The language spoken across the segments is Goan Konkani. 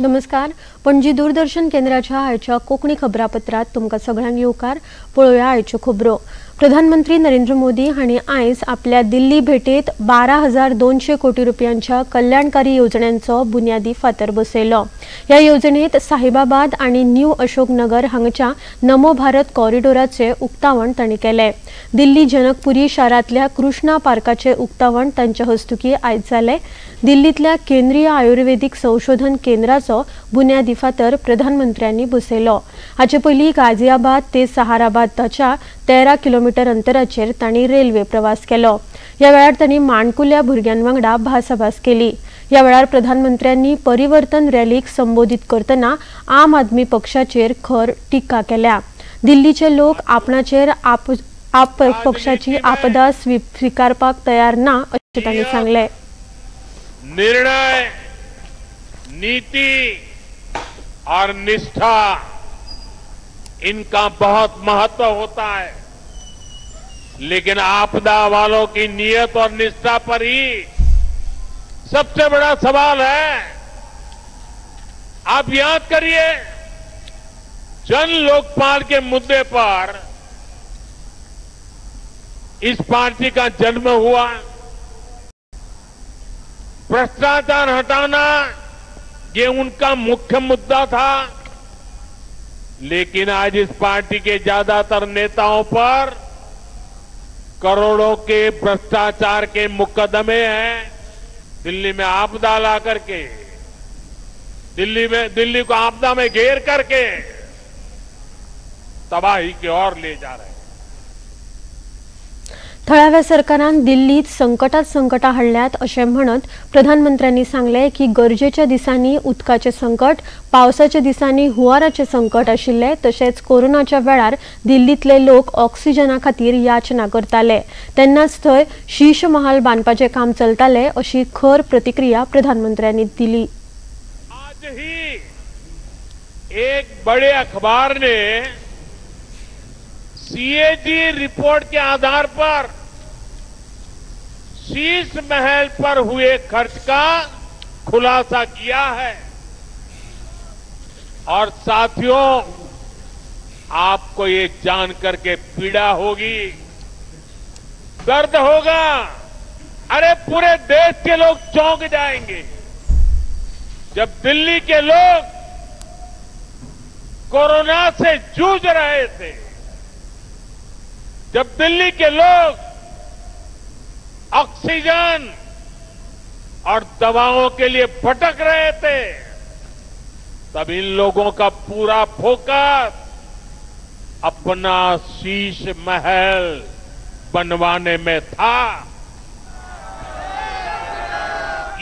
नमस्कार, पणजी दूरदर्शन केंद्राच्या आयच्या कोंकणी खबरापत्रात तुमकां सगळ्यांक येवकार. पळोवया आयच्यो खबरो. प्रधानमंत्री नरेंद्र मोदी हांणी आयज आपल्या दिल्ली भेटेत 12,200 कोटी रुपयांच्या कल्याणकारी येवजण्यांचो बुन्यादी फातर बसयलो. ह्या येवजणेत साहिबाबाद आनी न्यू अशोक नगर हांगच्या नमो भारत कॉरिडोराचे उक्तावण तांणी केले. दिल्ली जनकपुरी शारांतल्या कृष्णा पार्काचे उक्तावण तांच्या हस्तुकी आयज जाले. दिल्लीतल्या केंद्रीय आयुर्वेदीक संशोधन केंद्राचो बुन्यादी फातर प्रधानमंत्र्यांनी बसयलो. हाचे पयलीं गाझियाबाद ते सहाराबादाच्या 13 किलोमीटर अंतराचेर तांणी रेल्वे प्रवास केलो. ह्या वेळार तांणी माणकुल्या भुरग्यां वांगडा भासाभास केली. ह्या वेळार प्रधानमंत्र्यांनी परिवर्तन रॅलीक संबोधीत करतना आम आदमी पक्षाचेर खर टिका केल्या. दिल्लीचे लोक आपणाचेर आप पक्षाची आपदा स्विकारपाक तयार ना अशें तांणी सांगलें. निर्णय, नीति और निष्ठा, इनका बहुत महत्व होता है, लेकिन आपदा वालों की नीयत और निष्ठा पर ही सबसे बड़ा सवाल है। आप याद करिए, जन लोकपाल के मुद्दे पर इस पार्टी का जन्म हुआ। भ्रष्टाचार हटाना ये उनका मुख्य मुद्दा था, लेकिन आज इस पार्टी के ज्यादातर नेताओं पर करोड़ों के भ्रष्टाचार के मुकदमे हैं। दिल्ली में आपदा ला करके, दिल्ली को आपदा में घेर करके तबाही की ओर ले जा रहे हैं। थळाव्या सरकारान दिल्लीत संकटात संकटां हाडल्यात अशें म्हणत प्रधानमंत्र्यांनी सांगलें की गरजेच्या दिसांनी उदकाचें संकट, पावसाच्या दिसांनी हुंवाराचें संकट आशिल्लें, तशेंच कोरोनाच्या वेळार दिल्लींतले लोक ऑक्सिजना खातीर याचना करताले, तेन्नाच थंय शीश महाल बांदपाचें काम चलतालें अशी खर प्रतिक्रिया प्रधानमंत्र्यांनी दिली. आज ही एक बड़े अखबार ने सीएजी रिपोर्ट के आधार पर शीश महल पर हुए खर्च का खुलासा किया है। और साथियों, आपको ये जान करके पीड़ा होगी, दर्द होगा, अरे पूरे देश के लोग चौंक जाएंगे जब दिल्ली के लोग कोरोना से जूझ रहे थे, जब दिल्ली के लोग ऑक्सीजन और दवाओं के लिए भटक रहे थे, तब इन लोगों का पूरा फोकस अपना शीश महल बनवाने में था।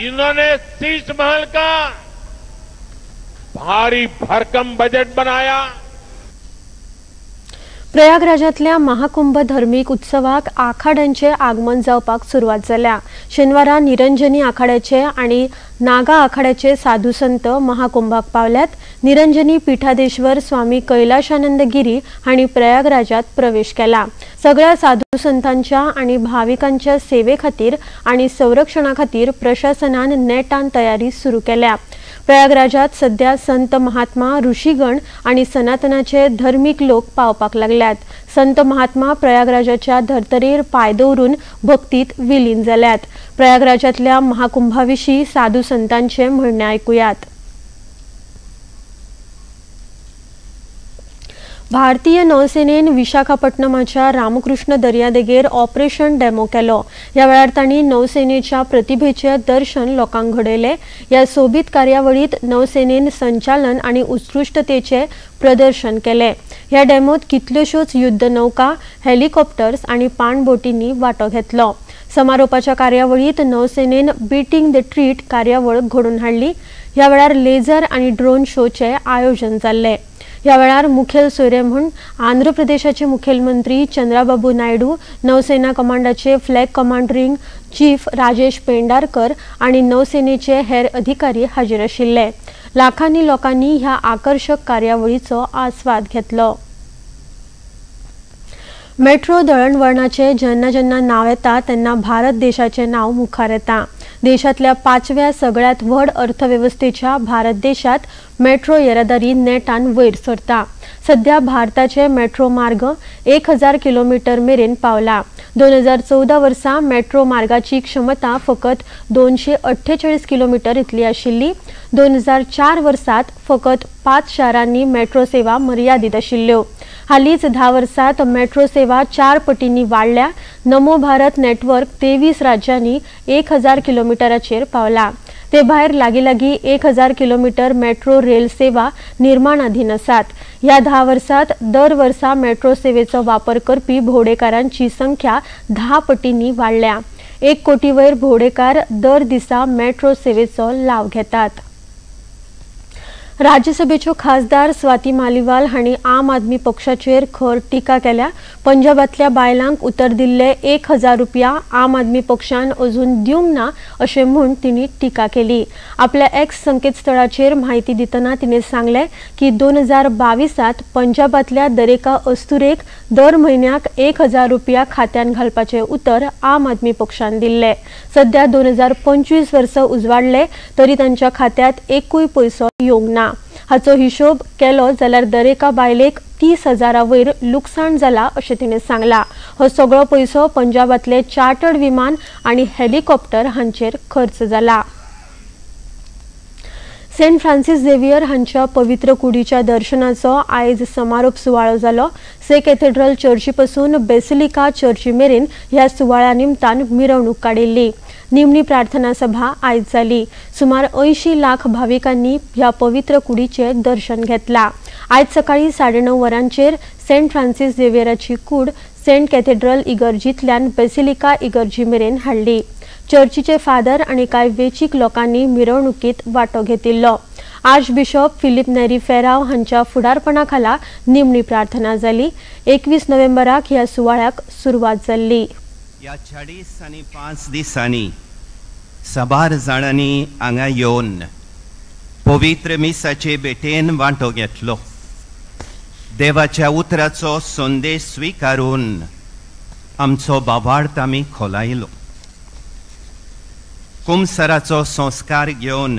इन्होंने शीश महल का भारी भरकम बजट बनाया। प्रयागराजातल्या महाकुंभ धर्मीक उत्सवाक आखाड्यांचे आगमन जावपाक सुरवात जाल्या. शेनवारा निरंजनी आखाड्याचे आनी नागा आखाड्याचे साधू संत महाकुंभाक पावल्यात. निरंजनी पीठाधीश्वर स्वामी कैलाशानंद गिरी हांणी प्रयागराजात प्रवेश केला. सगळ्या साधू संतांच्या आनी भाविकांच्या सेवे खातीर आनी संरक्षणा खातीर प्रशासनान नेटान तयारी सुरू केल्या. प्रयागराजात सध्या संत महात्मा, ऋषीगण आनी सनातनाचे धर्मीक लोक पावपाक लागल्यात. संत महात्मा प्रयागराजाच्या धर्तरेर पांय दवरून भक्तीत विलीन जाल्यात. प्रयागराजातल्या महाकुंभाविशीं साधू संतांचे म्हणणें आयकुयात. भारतीय नौसेनेन विशाखापट्टणमाच्या रामकृष्ण दर्यादेगेर ऑपरेशन डेमो केलो. ह्या वेळार तांणी नौसेनेच्या प्रतिभेचें दर्शन लोकांक घडयलें. ह्या सोबीत कार्यावळीत नौसेनेन संचालन आनी उत्कृश्टतेचें प्रदर्शन केलें. ह्या डेमोत कितल्योश्योच युद्ध नौका, हेलिकॉप्टर्स आनी पाणबोटींनी वांटो घेतलो. समारोपाच्या कार्यावळीत नौसेनेन बीटिंग the treat कार्यावळ घडोवन हाडली. ह्या वेळार लेझर आनी ड्रोन शोचें आयोजन जाल्लें. ह्या वेळार मुखेल सोयरे म्हूण आंध्र प्रदेशाचे मुखेलमंत्री चंद्राबाबू नायडू, नौसेना कमांडाचे flag commanding chief Rajesh Pendharkar आनी नौसेनेचे हेर अधिकारी हाजीर आशिल्ले. लाखांनी लोकांनी ह्या आकर्शक कार्यावळीचो आस्वाद घेतलो. मेट्रो दळणवळणाचे जेन्ना जेन्ना नांव येता तेन्ना भारत देशाचें नांव मुखार येता. देशांतल्या पांचव्या सगळ्यांत व्हड अर्थवेवस्थेच्या भारत देशात मेट्रो येरादारी नेटान वयर सरता. सध्या भारताचे मेट्रो मार्ग 1000 किलोमीटर मेरेन पावला. 2014 वर्सा मेट्रो मार्गाची क्षमता फकत 248 किलोमीटर इतली आशिल्ली. 2004 वर्सात फकत 5 शारांनी मेट्रो सेवा मर्यादीत आशिल्ल्यो. हालींच 10 वर्सात मेट्रो सेवा 4 पटींनी वाडल्या. नमो भारत नेटवर्क 23 राज्यांनी 1000 किलोमिटराचेर पावला. ते भायर लागीं लागीं 1000 किलोमीटर मेट्रो रेल सेवा निर्माणाधीन आसात. ह्या 10 वर्सात दर वर्सा मेट्रो सेवेचो वापर करपी भोंवडेकारांची संख्या 10 पटींनी वाडल्या. 1 कोटी वयर भोंवडेकार दर दिसा मेट्रो सेवेचो लाव घेतात. राज्यसभेच्यो खासदार स्वाती मालिवाल हांणी आम आदमी पक्षाचेर खर टिका केल्या. पंजाबांतल्या बायलांक उतर दिल्ले 1000 रुपया आम आदमी पक्षान अजून दिवंक ना अशें म्हूण तिणी टिका केली. आपल्या एक्स संकेतस्थळाचेर म्हायती दितना तिणें सांगलें की 2022 पंजाबांतल्या दरेका अस्तुरेक दर म्हयन्याक 1000 रुपया खात्यान घालपाचें उतर आम आदमी पक्षान दिल्लें. सध्या 2025 वर्स उजवाडले तरी तांच्या खात्यांत एकूय पयसो येवंक ना. हाचो हिशोब केलो जाल्यार दरेका बायलेक 30,000 वयर लुकसाण जाला अशें तिणें सांगलां. हो सगळो पयसो पंजाबांतले चार्टर्ड विमान आनी हेलिकॉप्टर हांचेर खर्च जाला. सेंट फ्रांसीस झेवियर हांच्या पवित्र कुडीच्या दर्शनाचो आयज समारोप सुवाळो जालो. से कॅथेड्रल चर्ची पासून बेसिलिका चर्ची मेरेन ह्या सुवाळ्या निमतान मिरवणूक काडिल्ली. निमणी प्रार्थना सभा आयज जाली. सुमार 80 लाख भाविकांनी ह्या पवित्र कुडीचें दर्शन घेतलां. आयज सकाळीं 9:30 वरांचेर सेंट फ्रांसीस झेवियराची कूड सेंट कॅथेड्रल इगर्जींतल्यान बेसिलिका इगर्जी मेरेन हाडली. चर्चीचे फादर आनी कांय वेंचीक लोकांनी मिरवणुकीत वांटो घेतिल्लो. आर्चबिशप फिलीप नेरी फेराव हांच्या फुडारपणा खाला निमणी प्रार्थना जाली. 21 नोव्हेंबराक ह्या सुवाळ्याक सुरवात जाल्ली. ह्या 40 आनी 5 दिसांनी साबार जाणांनी हांगा येवन पवित्र मिसाचे भेटेन वांटो घेतलो. देवाच्या उतराचो संदेश स्विकारून आमचो भावार्थ आमी खोलायलो. कुमसराचो संस्कार घेवन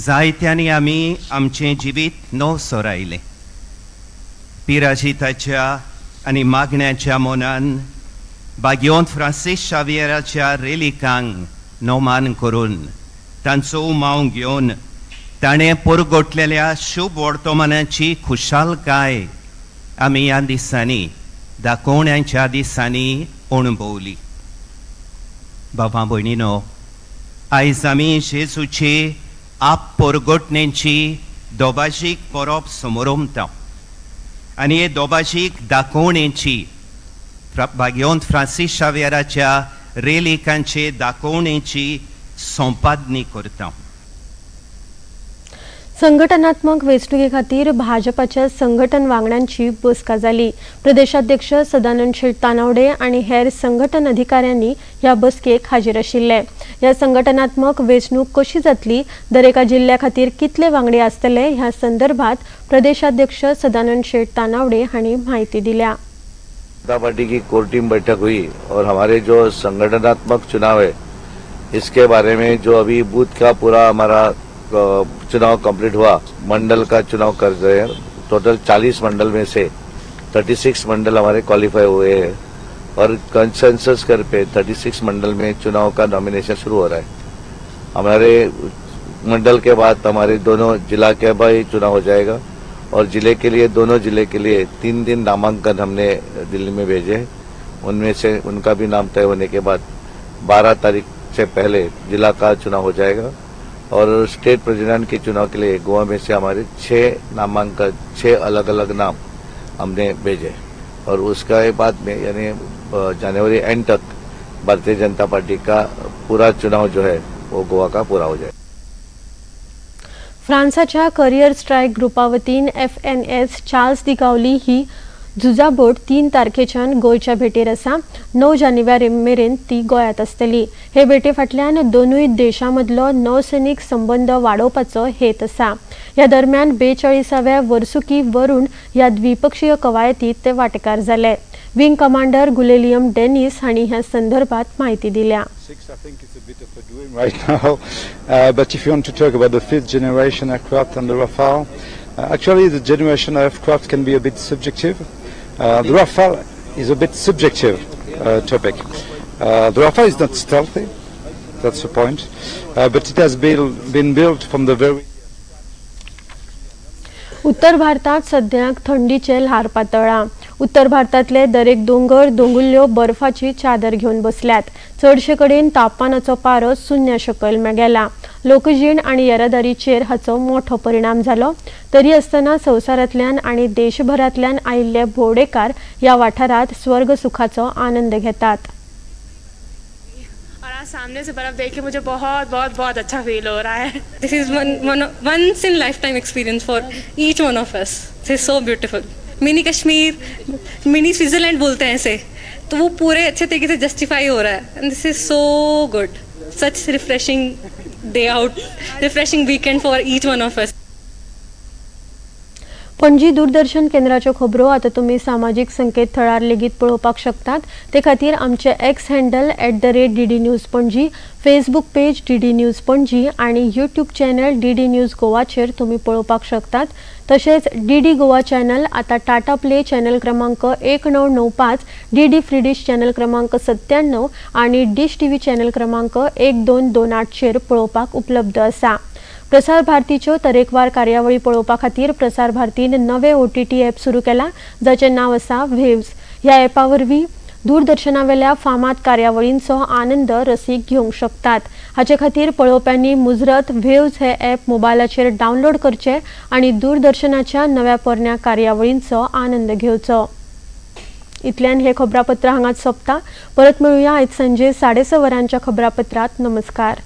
जायत्यांनी आमी आमचें जिवीत नव सोरायलें. पिराजिताच्या आनी मागण्याच्या मनान बाग्योन फ्रांसीस शावियराच्या रेलिकांक नोमान करून तांचो उमाव घेवन ताणें परगटलेल्या शुभ वर्तमानाची खुशालकाय आमी ह्या दिसांनी दाखोवण्यांच्या दिसांनी अणभवली. बाबा भयणीनो, आयज आमी जेजूची आप परगटणेची दोबाजीक परब समोरमता आनी हे दोबाजीक दाखोवणेची बाग्योन फ्रांसीस शावियराच्या रेलिकांचे दाखोवणेची संपादनी करता. संघटनात्मक वेंचणुके खातीर भाजपाच्या संघटन वांगड्यांची बसका जाली. प्रदेशाध्यक्ष सदानंद शेट तानावडे आनी हेर संघटन अधिकाऱ्यांनी ह्या बसकेक हाजीर आशिल्ले. ह्या संघटनात्मक वेंचणूक कशी जातली, दरेका जिल्ल्या खातीर कितले वांगडी आसतले ह्या संदर्भात प्रदेशाध्यक्ष सदानंद शेट तानावडे हांणी म्हायती दिल्या. जनता पार्टी की कोर टीम बैठक हुई और हमारे जो संगठनात्मक चुनाव है इसके बारे में जो अभी बूथ का पूरा हमारा चुनाव कंप्लीट हुआ, मंडल का चुनाव कर रहे हैं. टोटल 40 मंडल में से 36 मंडल हमारे क्वालिफाई हुए हैं और कंसेंसस कर पे 36 मंडल में चुनाव का नॉमिनेशन शुरू हो रहा है. हमारे मंडल के बाद हमारे दोनों जिला के भी चुनाव हो जाएगा और जिले के लिए दोनों जिले के लिए 3 दिन नामांकन हमने दिल्ली में भेजे, उनमें से उनका भी नाम तय होने के बाद 12 तारीख से पहले जिला का चुनाव हो जाएगा और स्टेट प्रेसिडेंट के चुनाव के लिए गोवा में से हमारे 6 नामांकन, 6 अलग अलग नाम हमने भेजे और उसका बाद में यानी जनवरी and Tak Bharatiya Janata party का पूरा चुनाव जो है वो गोवा का पूरा हो जाए. फ्रांसाच्या करियर स्ट्रायक ग्रुपा वतीन FNS Charles दी गावली ही झुजाबोट 3 तारखेच्यान गोंयच्या भेटेर आसा. 9 जानेवारी मेरेन ती गोंयांत आसतली. हे भेटे फाटल्यान दोनूय देशां मदलो नौसैनिक संबंद वाडोवपाचो हेत आसा. ह्या दरम्यान 42व्या वर्सुकी वरुण ह्या द्विपक्षीय कवायतीत ते वांटेकार जाले. विंग कमांडर गुलेलियम डेनिस हांणी ह्या संदर्भात म्हायती दिल्या. Right now, but if you want to talk about the fifth generation aircraft and the Rafale, actually the generation of aircraft can be a bit subjective. The Rafale is a bit subjective topic. The Rafale is not stealthy, that's the point, but it has been built from the very. उत्तर भारतात सद्याक थंडीचे ल्हार पातळ्ळां. उत्तर भारतांतले दरेक दोंगर दोंगुल्ल्यो बर्फाची चादर घेवन बसल्यात. चडशे कडेन तापमानाचो पारो शून्य सकयल गेला. लोकजीण आनी येरादारीचेर हाचो मोठो परिणाम जालो. तरी आसतना संवसारांतल्यान आनी देशभरांतल्यान आयिल्ले भोंवडेकार ह्या वाठारांत स्वर्ग सुखाचो आनंद घेतात. और आज सामने से बर्फ देख के मुझे बहुत बहुत बहुत अच्छा फील हो रहा है. This is once in lifetime experience for each one of us. This is so beautiful. Mini Kashmir, mini Switzerland बोलते हैं इसे, तो वो पूरे अच्छे तरीके से जस्टिफाई हो रहा है. And this is so good, such refreshing day out, refreshing weekend for each one of us. Panaji Doordarshan केंद्राच्यो खबरो आतां तुमी सामाजीक संकेतथळार लेगीत पळोवपाक शकतात. ते खातीर आमचे X handle @DD News Panaji, Facebook page DD News Panaji आनी यूट्यूब चॅनल DD news गोवाचेर तुमी पळोवपाक शकतात. तशेंच DD Goa channel आतां टाटा प्ले चॅनल क्रमांक 1995, DD free डिश चॅनल क्रमांक 97 आनी डिश टीव्ही चॅनल क्रमांक 1228चेर पळोवपाक उपलब्ध आसा. प्रसार भारतीच्यो तरेकवार कार्यावळी पळोवपा खातीर प्रसार भारतीन नवे OTT app सुरू केला, जाचें नांव आसा वेव्स. ह्या ॲपा वरवीं दूरदर्शनावेल्या फामाद कार्यावळींचो आनंद रसीक घेवंक शकतात. हाचे खातीर पळोवप्यांनी मुजरत वेव्स हे ॲप मोबायलाचेर डावनलोड करचें आनी दूरदर्शनाच्या नव्या पोरण्या कार्यावळींचो आनंद घेवचो. इतल्यान हे खबरापत्र हांगाच सोंपता. परत मेळुया आयज सांजे 6:30 वरांच्या खबरापत्रांत. नमस्कार.